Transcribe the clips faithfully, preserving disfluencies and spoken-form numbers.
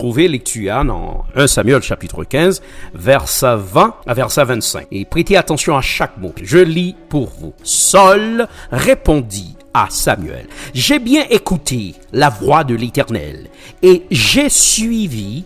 Trouve lekti a nan un Samuel chapitre quinze, vèsè ven a vèsè vennsenk. E prete atansyon a chak mo. Je lis pour vous. Saül répondit à Samuel, j'ai bien écouté la voix de l'Éternel, et j'ai suivi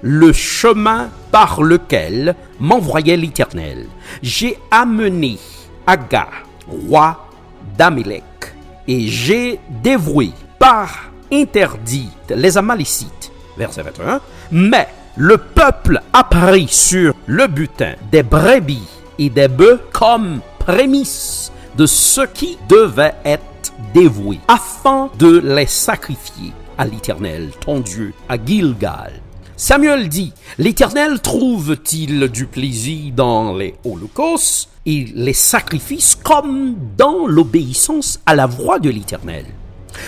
le chemin par lequel m'envoyait l'Éternel. J'ai amené Agag, roi d'Amalek, et j'ai dévoué par interdit les Amalécites. Verset vingt et un. Mais le peuple a pris sur le butin des brebis et des bœufs comme prémices de ce qui devait être dévoué, afin de les sacrifier à l'Éternel, ton Dieu, à Gilgal. Samuel dit, l'Éternel trouve-t-il du plaisir dans les holocaustes et les sacrifices comme dans l'obéissance à la voix de l'Éternel?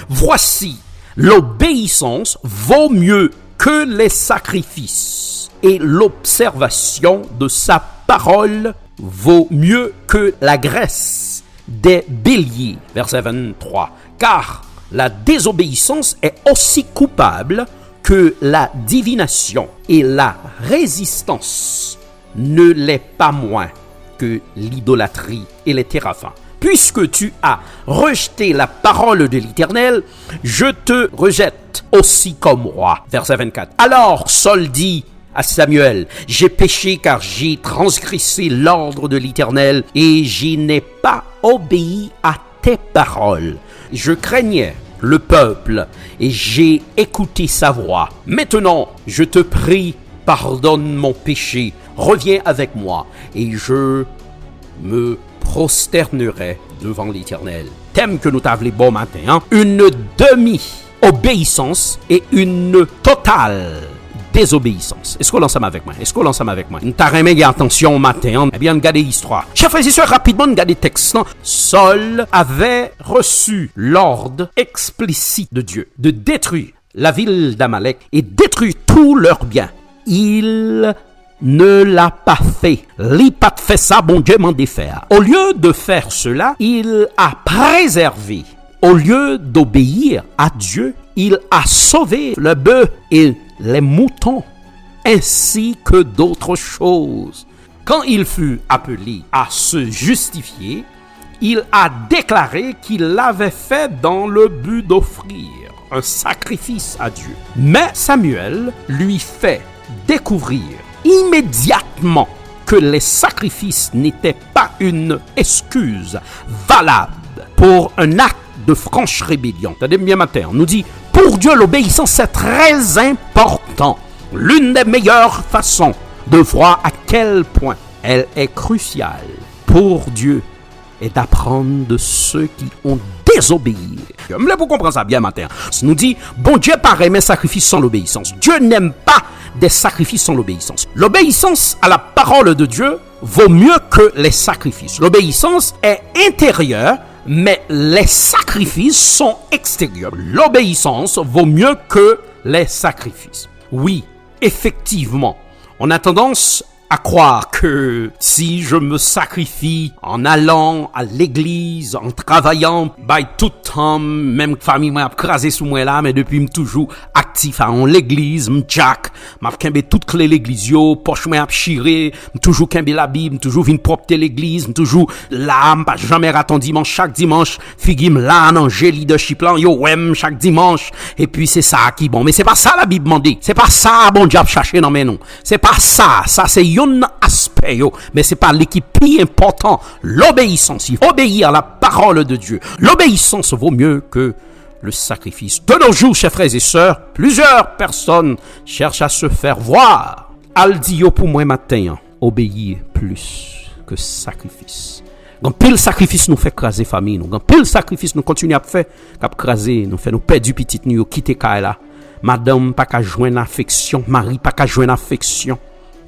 Voici, l'obéissance vaut mieux que les sacrifices, et l'observation de sa parole vaut mieux que la graisse des béliers. Verset vingt-trois. Car la désobéissance est aussi coupable que la divination, et la résistance ne l'est pas moins que l'idolâtrie et les téraphins. Puisque tu as rejeté la parole de l'Éternel, je te rejette aussi comme roi. Verset vingt-quatre. Alors Saül dit à Samuel, j'ai péché car j'ai transgressé l'ordre de l'Éternel et je n'ai pas obéi à tes paroles. Je craignais le peuple et j'ai écouté sa voix. Maintenant, je te prie, pardonne mon péché, reviens avec moi et je me prosternerai devant l'Éternel. Tèm ke nou ta vle ba w maten an, une demi-obéissance et une totale désobéissance. Èske w la ansanm avèk mwen? Èske w la ansanm avèk mwen? Nou ta renmen gen atansyon w maten an. Ebyen, ann gade istwa. Chè frè e sè, rapidman, ann gade tèks lan. Saül avait reçu l'ordre explicite de Dieu de détruire la ville d'Amalek et détruire tous leurs biens. Il ne l'a pas fait. Li pa t fè sa Bondye mande fè a. Au lieu de faire cela, il a préservé. Au lieu d'obéir à Dieu, il a sauvé les bœufs et les moutons, ainsi que d'autres choses. Quand il fut appelé à se justifier, il a déclaré qu'il l'avait fait dans le but d'offrir un sacrifice à Dieu. Mais Samuel lui fait découvrir immédiatement que les sacrifices n'étaient pas une excuse valable pour un acte de franche rébellion. Tande m byen maten an. Nou di, pour Dieu, l'obéissance, c'est très important. L'une des meilleures façons de voir à quel point elle est cruciale pour Dieu est d'apprendre de ceux qui ont désobéi. M vle pou konprann sa byen maten an. Si nou di, Bondye pa renmen sakrifis san lobeyisans. Dieu n'aime pas des sacrifices sans l'obéissance. L'obéissance à la parole de Dieu vaut mieux que les sacrifices. L'obéissance est intérieure, mais les sacrifices sont extérieurs. L'obéissance vaut mieux que les sacrifices. Oui, effectivement, on a tendance à croire que si je me sacrifie en allant à l'église, en travaillant, bay tout tan m, menm fanmi mwen ap kraze sou mwen la, men depi m toujou aktif a yon legliz, m dyak, m ap kenbe tout kle legliz yo, pòch mwen ap chire, m toujou kenbe Labib, m toujou vin pwòpte legliz, m toujou la, m pa janmen rate yon dimanch, chak dimanch, figi m la nan je lidèchip lan, yo wè m chak dimanch, epi se sa ki bon. Men se pa sa Labib mande, se pa sa Bondye ap chache nan men nou. Se pa sa, sa se youn nan aspè yo, men se pa li ki pi enpòtan. L'obéissance, il faut obéir à la parole de Dieu. L'obéissance vaut mieux que le sacrifice. De nos jours, chers frères et sœurs, plusieurs personnes cherchent à se faire voir. Al di yo pou mwen maten an, obéir plus que sacrifice. Gen pil sakrifis nou fè kraze fanmi nou. Gen pil sakrifis nou kontinye ap fè k ap kraze nou, fè nou pèdi pitit nou, yo kite kay la. Madanm pa ka jwenn afeksyon, mari pa ka jwenn afeksyon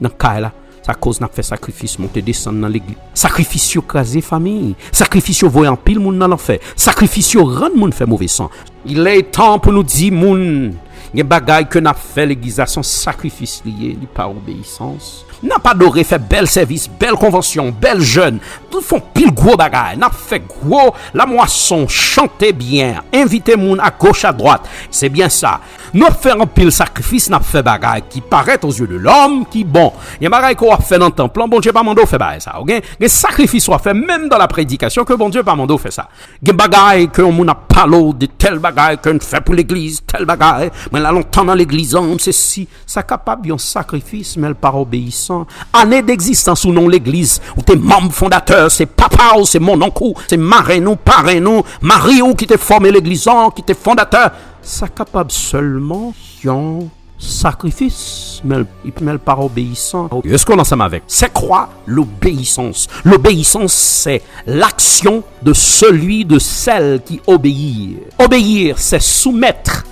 nan kay la. Sa koz n ap fè sakrifis monte desann nan legliz. Sakrifis yo kraze fanmi. Sakrifis yo voye anpil moun nan lanfè. Sakrifis yo rann moun fè move san. Il est temps pou nou di moun, gen bagay ke n ap fè legliz la, se yon sakrifis li ye, li pa obeyisans. N ap adore, fè bèl sèvis, bèl konvansyon, bèl jèn, nou fè yon pil gwo bagay, n ap fè gwo lamwason, chante byen, envite moun agoch adwat. Se byen sa. Nou ap fè anpil sakrifis, n ap fè bagay ki parèt aux yeux de l'homme ki bon. Gen bagay ke w ap fè nan tanp lan, Bondye pa mande w fè bagay sa. Ou gen, gen sakrifis w ap fè, menm dans la prédication, ke Bondye pa mande w fè sa. Gen bagay ke yon moun ap pale w de tèl bagay ke n fè pou legliz, tèl bagay, mwen la lontan nan legliz an, m sesi. Sa kapab yon sakrifis, men l pa obeyisan. Ane degzistans ou nan legliz, ou te manm fondatè, se papa w, se monnonk ou, se marenn ou, parenn ou, mari w ki te fòme legliz an, ki te fondatè. Sa kapab sèlman yon sakrifis, men l, men l pa obeyisan. Èske w ansanm avè m? C'est quoi l'obéissance? L'obéissance, c'est l'action de celui, de celle qui obéit. Obéir, c'est soumettre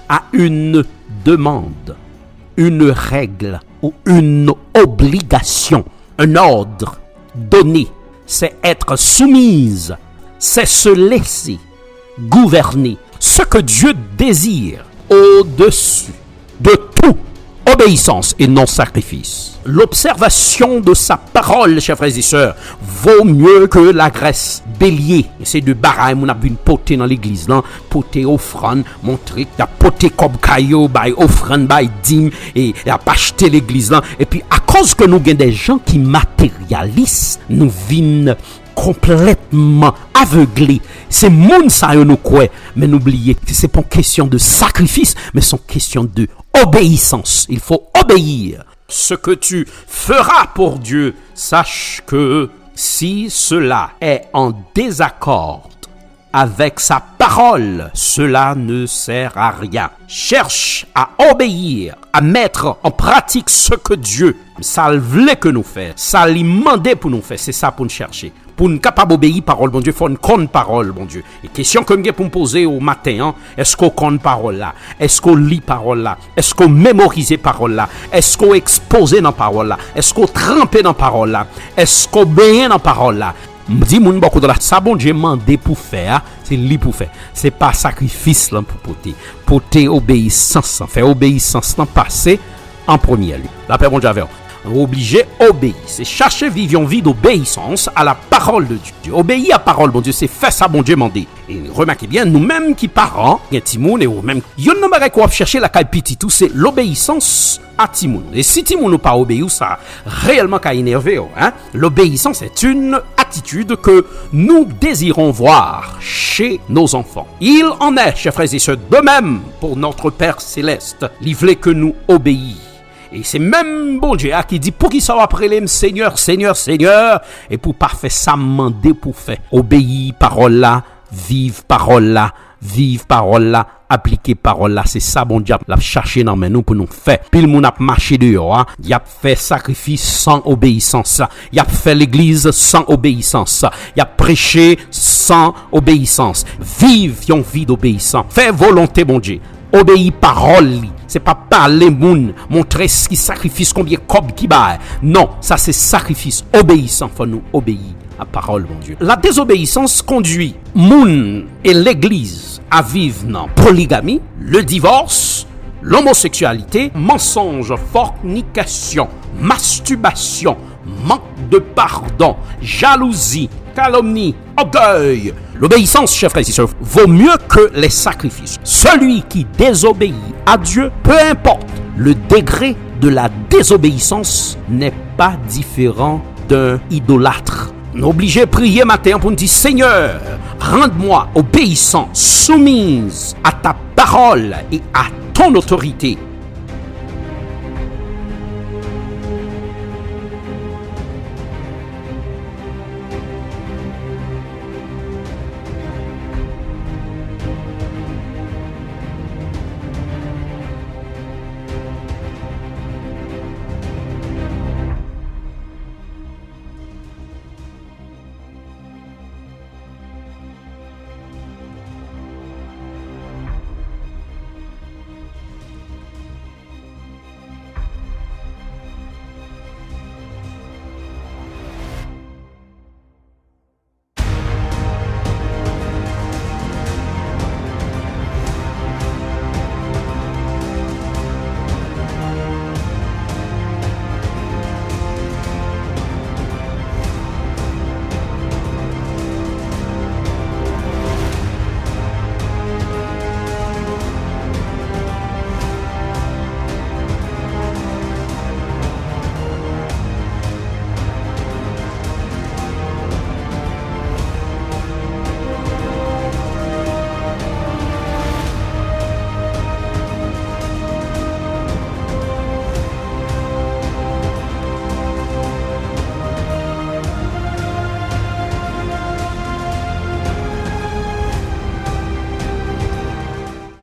à une demande, une règle ou une obligation, un ordre donné. C'est être soumise, c'est se laisser gouverner. Ce que Dieu désire au-dessus de tout, obéissance et non sacrifice. L'observation de sa parole, chers frères et sœurs, vaut mieux que la graisse. Bélier, se de bagay moun ap vin pote nan legliz lan, pote ofrann, montre y ap pote kòb kay yo, bay ofrann, bay dim, e y ap achte legliz lan. Epi, akoz ke nou gen de jan ki materyalis, nou vin konplètman avegle. Se moun sa yo nou kwè, men nou bliye ke se pa yon kesyon de sakrifis, men se yon kesyon de obéissance. Il faut obéir. Ce que tu feras pour Dieu, sache que si cela est en désaccord avec sa parole, cela ne sert à rien. Cherche à obéir, à mettre en pratique ce que Dieu, sa l vle ke nou fè, sa li mande pou nou fè, se sa pou n chèche. Pou n kapab obeyi pawòl Bondye, fò n konn pawòl Bondye. E kesyon ke m gen pou m poze w maten an, èske w konn pawòl la? Èske w li pawòl la? Èske w memorize pawòl la? Èske w ekspoze nan pawòl la? Èske w tranpe nan pawòl la? Èske w benyen nan pawòl la? M di moun bò kote w la, sa Bondye mande pou fè a, se li pou fè. Se pa sakrifis lan pou pote. Pote obeyisans lan. Fè obeyisans lan pase an premye lye. Lapè Bondye avè w. Ou oblije obeyi. Se chache viv yon vi d'obéissance à la parole de Dieu. Obeyi a pawòl Bondye, se fè sa Bondye mande. E remake byen, nou menm ki paran, gen timoun, e ou menm, youn nan bagay ke w ap chèche lakay pitit ou, se lobeyisans a timoun. E si timoun ou pa obeyi w, sa reyèlman ka enève w, hein? L'obéissance est une attitude que nous désirons voir chez nos enfants. Il en est, chers frères et sœurs, de même pour notre Père céleste. Li vle ke nou obeyi. E se menm Bondye a ki di, poukisa w ap rele m Senyè, Senyè, Senyè, epi w pa fè sa m mande pou w fè? Obeyi pawòl la, viv pawòl la, viv pawòl la, aplike pawòl la. Se sa Bondye ap, l ap chache nan men nou pou nou fè. Pil moun ap mache deyò a, y ap fè sakrifis san obeyisans. Y ap fè legliz san obeyisans. Y ap preche san obeyisans. Viv yon vi d'obéissant. Fè volonte Bondye. Obeyi pawòl li. Se pa pale moun, montre ki sakrifis, konbyen kòb ki bay. Non, sa se sakrifis obeyisan, fò nou obeyi a pawòl Bondye. La désobéissance conduit moun e legliz a viv nan poligami, le divorce, l'homosexualité, mensonge, fornication, masturbation, manque de pardon, jalousie, calomnie, orgueil. L'obéissance, chers frères et sœurs, vaut mieux que les sacrifices. Celui qui désobéit à Dieu, peu importe le degré de la désobéissance, n'est pas différent d'un idolâtre. Nou oblije priye maten an pou n di, Seigneur, rends-moi obéissant, soumise à ta parole et à ton autorité.